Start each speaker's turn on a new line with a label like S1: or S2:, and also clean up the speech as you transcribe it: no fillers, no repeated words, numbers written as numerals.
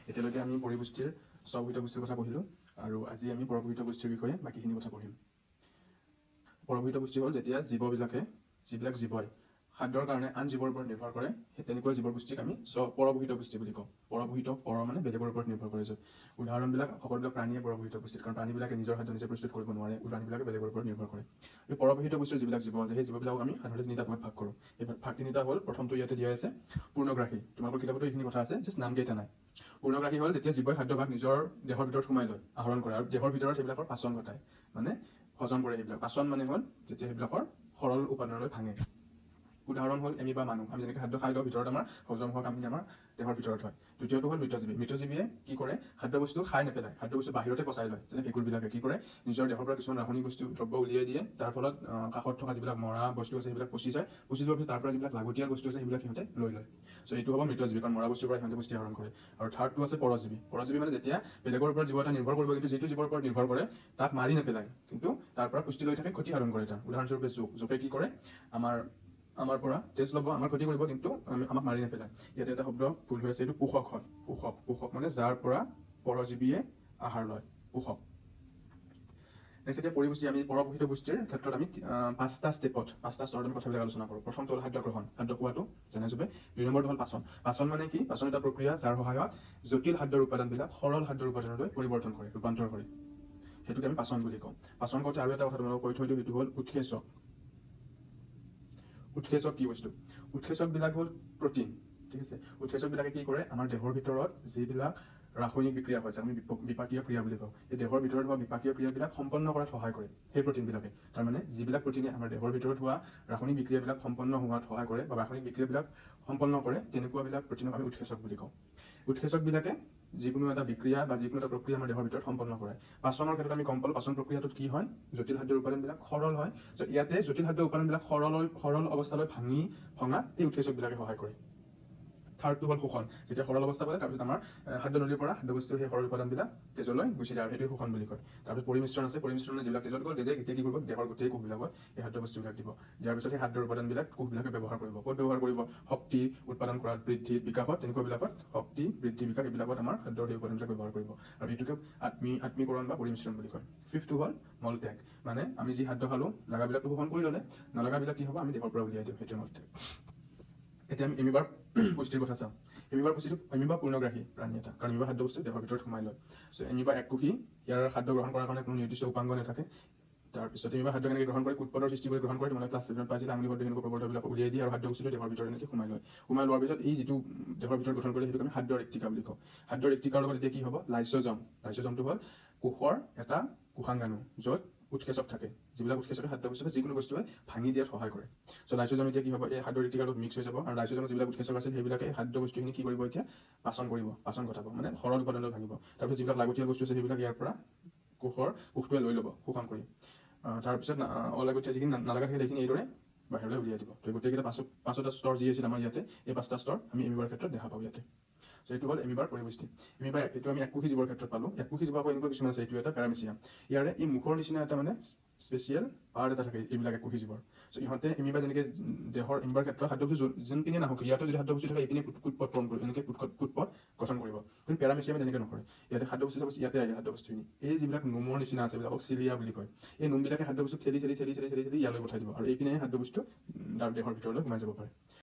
S1: এতিয়ালৈকে আমি পৰিপুষ্টিৰ স্বঘোষিত পুষ্টিৰ কথা পঢ়িলোঁ আৰু আজি আমি পৰঘোষিত পুষ্টিৰ বিষয়ে বাকীখিনি কথা পঢ়িম। পৰঘোষিত পুষ্টি হ'ল যেতিয়া জীৱবিলাকে, যিবিলাক জীৱই খাদ্যৰ কাৰণে আন জীৱৰ ওপৰত নিৰ্ভৰ কৰে, সেই তেনেকুৱা জীৱৰ পুষ্টিক আমি পৰঘোষিত পুষ্টি বুলি কওঁ। পৰঘোষিত, পৰ মানে বেলেগৰ ওপৰত নিৰ্ভৰ কৰে। য'ত উদাহৰণবিলাক সকলোবিলাক প্ৰাণীয়ে পৰঘোষিত পুষ্টিত, কাৰণ প্ৰাণীবিলাকে নিজৰ খাদ্য নিজে প্ৰস্তুত কৰিব নোৱাৰে, প্ৰাণীবিলাকে বেলেগৰ ওপৰত নিৰ্ভৰ কৰে। এই পৰঘোষিত পুষ্টিৰ যিবিলাক জীৱ আছে, সেই জীৱবিলাকক আমি সাধাৰণতে তিনিটা ভাগত ভাগ কৰোঁ। এই ভাগ তিনিটা হ'ল, প্ৰথমটো ইয়াতে দিয়া আছে পূৰ্ণগ্ৰাসী। তোমালোকৰ কিতাপতো এইখিনি কথা আছে, জাষ্ট নামকেইটা নাই। পূৰ্ণগ্ৰাসী হ'ল যেতিয়া জীৱই খাদ্যভাগ নিজৰ দেহৰ ভিতৰত সোমাই লয়, আহৰণ কৰে আৰু দেহৰ ভিতৰত সেইবিলাকৰ পাচন ঘটায়, মানে হজম কৰে সেইবিলাক। পাচন মানে হ'ল যেতিয়া সেইবিলাকৰ সৰল উপাদানলৈ ভাঙে। উদাহৰণ হ'ল এমিবা, মানুহ। আমি যেনেকৈ খাদ্য খাই লওঁ, ভিতৰত আমাৰ হজম হোৱা কামখিনি আমাৰ দেহৰ ভিতৰত হয়। দ্বিতীয়টো হ'ল মৃতজীৱী। মৃতজীৱীয়ে কি কৰে? খাদ্যবস্তু খাই নেপেলায়, খাদ্যবস্তু বাহিৰতে পচাই লয়। যেনে ভেঁকুৰবিলাকে কি কৰে? নিজৰ দেহৰ পৰা কিছুমান ৰাসায়নিক বস্তু দ্ৰব্য উলিয়াই দিয়ে, তাৰ ফলত কাষত থকা যিবিলাক মৰা বস্তু আছে সেইবিলাক পচি যায়। পচি যোৱাৰ পিছত তাৰ পৰা যিবিলাক লাগতিয়াল বস্তু আছে সেইবিলাক সিহঁতে লৈ লয়। চ' এইটো হ'ব মৃতজীৱী, কাৰণ মৰা বস্তুৰ পৰা সিহঁতে পুষ্টি আহৰণ কৰে। আৰু থাৰ্ডটো আছে পৰজীৱী। পৰজীৱী মানে যেতিয়া বেলেগৰ ওপৰত জীৱ এটা নিৰ্ভৰ কৰিব, কিন্তু যিটো জীৱৰ ওপৰত নিৰ্ভৰ কৰে তাক মাৰি নেপেলায়, কিন্তু তাৰ পৰা পুষ্টি লৈ থাকে, ক্ষতি সাধন কৰে তাৰ। উদাহৰণস্বৰূপে জোক। জোকে কি কৰে? আমাৰ পৰা তেজ ল'ব, আমাৰ ক্ষতি কৰিব, কিন্তু আমাক মাৰি নেপেলায়। ইয়াতে এটা শব্দ ভুল হৈ আছে, এইটো পোষক হয়। পোষক, পোষক মানে যাৰ পৰা পৰজীৱীয়ে আহাৰ লয়, পোষক। নেক্সট এতিয়া পৰিপুষ্টি। আমি পৰঘোষিত পুষ্টিৰ ক্ষেত্ৰত আমি পাঁচটা ষ্টেপত, পাঁচটা স্তৰত আমি কথাবিলাক আলোচনা কৰোঁ। প্ৰথমটো হ'ল খাদ্য গ্ৰহণ, খাদ্য খোৱাটো যেনে চবে। দুই নম্বৰটো হ'ল পাচন। পাচন মানে কি? পাচন এটা প্ৰক্ৰিয়া যাৰ সহায়ত জটিল খাদ্যৰ উপাদানবিলাক সৰল খাদ্যৰ উপাদানলৈ পৰিৱৰ্তন কৰে, ৰূপান্তৰ কৰে, সেইটোকে আমি পাচন বুলি কওঁ। পাচন কওঁতে আৰু এটা কথা তোমালোকক কৈ থৈ দিওঁ, সেইটো হ'ল উৎসেচক। উৎসেচক কি বস্তু? উৎসেচকবিলাক হ'ল প্ৰটিন, ঠিক আছে। উৎসেচকবিলাকে কি কৰে? আমাৰ দেহৰ ভিতৰত যিবিলাক ৰাসায়নিক বিক্ৰিয়া হয়, যাক আমি বিপাকীয় ক্ৰিয়া বুলি কওঁ, এই দেহৰ ভিতৰত হোৱা বিপাকীয় ক্ৰিয়াবিলাক সম্পন্ন কৰাত সহায় কৰে সেই প্ৰটিনবিলাকে। তাৰমানে যিবিলাক প্ৰটিনে আমাৰ দেহৰ ভিতৰত হোৱা ৰাসায়নিক বিক্ৰিয়াবিলাক সম্পন্ন হোৱাত সহায় কৰে বা ৰাসায়নিক বিক্ৰিয়াবিলাক সম্পন্ন কৰে, তেনেকুৱাবিলাক প্ৰটিনক আমি উৎসেচক বুলি কওঁ। উৎসেচকবিলাকে যিকোনো এটা বিক্ৰিয়া বা যিকোনো এটা প্ৰক্ৰিয়া আমাৰ দেহৰ ভিতৰত সম্পন্ন কৰে। পাচনৰ ক্ষেত্ৰত আমি গম পালোঁ, পাচন প্ৰক্ৰিয়াটোত কি হয়? জটিল খাদ্যৰ উপাদানবিলাক সৰল হয়। চ' ইয়াতে জটিল খাদ্য উপাদানবিলাক সৰল অৱস্থালৈ ভঙাত এই উৎসেচকবিলাকে সহায় কৰে। থাৰ্ডটো হ'ল শোষণ। যেতিয়া সৰল অৱস্থা পালে, তাৰপিছত আমাৰ খাদ্য নলীৰ পৰা খাদ্যবস্তুৰ সেই সৰল উপাদানবিলাক তেজলৈ গুচি যায় আৰু সেইটোৱে শোষণ বুলি কয়। তাৰপিছত পৰিমিশ্ৰণ আছে। পৰিমিশ্ৰণে যিবিলাক তেজত গ'ল, তেজে এতিয়া কি কৰিব? দেহৰ গোটেই কোষবিলাকত এই খাদ্যবস্তুবিলাক দিব। দিয়াৰ পিছত সেই খাদ্যৰ উপাদানবিলাক কোষবিলাকে ব্যৱহাৰ কৰিব। ক'ত ব্যৱহাৰ কৰিব? শক্তি উৎপাদন কৰাত, বৃদ্ধি বিকাশত, তেনেকুৱাবিলাকত, শক্তি বৃদ্ধি বিকাশ এইবিলাকত আমাৰ খাদ্যৰ সেই উপাদানবিলাক ব্যৱহাৰ কৰিব আৰু এইটোকে আত্মীকৰণ বা পৰিমিশ্ৰণ বুলি কয়। ফিফ্থটো হ'ল মলত্যাগ। মানে আমি যি খাদ্য খালোঁ, লগাবিলাকতো শোষণ কৰি ল'লে, নলগাবিলাক কি হ'ব? আমি দেহৰ পৰা উলিয়াই দিওঁ, সেইটোৱে মলত্যাগ। এতিয়া আমি এমিবাৰ পুষ্টিৰ কথা চাওঁ। এমিবাৰ পুষ্টিটো, এমিবা পূৰ্ণগ্ৰাসী প্ৰাণী এটা, কাৰণ এমিবা খাদ্যবস্তু দেহৰ ভিতৰত সোমাই লয়। চ' এমিবা এককোষী, ইয়াৰ খাদ্য গ্ৰহণ কৰাৰ কাৰণে কোনো নিৰ্দিষ্ট উপাংগ নাথাকে। তাৰপিছত এমিবা খাদ্য কেনেকৈ গ্ৰহণ কৰে? কুটপদৰ সৃষ্টি কৰি গ্ৰহণ কৰে। তোমালোকে ক্লাছ 7ত পাইছিলা, আঙুলি সদৃশ এনেকুৱা প্ৰবৰ্ধবিলাক উলিয়াই দিয়ে আৰু খাদ্যবস্তুটো দেহৰ ভিতৰত এনেকৈ সোমাই লয়। সোমাই লোৱাৰ পিছত এই যিটো দেহৰ ভিতৰত গঠন কৰে সেইটোক আমি খাদ্য ৰিক্তিকা বুলি কওঁ। খাদ্য ৰিক্তিকাৰ লগত এতিয়া কি হ'ব? লাইচ'জম। লাইচ'জমটো হ'ল কোষৰ এটা কোষাংগাণু য'ত উৎসেচক থাকে, যিবিলাক উৎসেচকে খাদ্যবস্তু বা যিকোনো বস্তুৱে ভাঙি দিয়াত সহায় কৰে। চ' লাইচ'জম এতিয়া কি হ'ব? এই খাদ্য ৰিক্তিকাৰ লগত মিক্স হৈ যাব আৰু লাইচ'জমত যিবিলাক উৎসেচক আছিল সেইবিলাকে খাদ্য বস্তুখিনি কি কৰিব? এতিয়া পাচন কৰিব, পাচন ঘটাব, মানে সৰল উপাদানলৈ ভাঙিব। তাৰপিছত যিবিলাক লাগতিয়াল বস্তু আছে সেইবিলাক ইয়াৰ পৰা কোষটোৱে লৈ ল'ব শোষণ কৰি। তাৰপিছত অলাগতীয়া যিখিনি নালাগা থাকে সেইখিনি এইদৰে বাহিৰলৈ উলিয়াই দিব। তো গোটেইকেইটা পাঁচটা স্তৰ যি আছিল আমাৰ ইয়াতে, এই পাঁচটা স্তৰ আমি এমিবাৰ ক্ষেত্ৰত দেখা পাওঁ ইয়াতে। চ' এইটো হ'ল এমিবাৰ পৰিপুষ্টি। এমিবা এইটো আমি এককোষী জীৱৰ ক্ষেত্ৰত পালোঁ। এককোষী জীৱ আকৌ এনেকুৱা কিছুমান আছে, এইটো এটা পেৰামিচিয়াম। ইয়াৰে এই মুখৰ নিচিনা এটা মানে স্পেচিয়েল পাৰ্ট এটা থাকে এইবিলাক এককোষী জীৱৰ। চ' ইহঁতে এমিবা যেনেকৈ দেহৰ এমিবাৰ ক্ষেত্ৰত খাদ্যবস্তু যোনপিনে নাহক, ইয়াতো যদি খাদ্যবস্তু থাকে এইপিনে কুটপথ ফৰ্ম কৰিব, এনেকৈ কুটপথ গঠন কৰিব। কিন্তু পেৰামিচিয়ামে তেনেকৈ নকৰে। ইয়াতে খাদ্যবস্তু চাপ'জ ইয়াতে আহে খাদ্যবস্তুখিনি, এই যিবিলাক নোমৰ নিচিনা আছে এইবিলাকক চিলিয়া বুলি কয়। এই নোমবিলাকে খাদ্যবস্তু ঠেলি ঠেলি ঠেলি ঠেলি ঠেলি ঠেলি ইয়ালৈ পঠাই দিব আৰু এইপিনে খাদ্যবস্তু তাৰ দেহৰ ভিতৰলৈ সোমাই যাব পাৰে।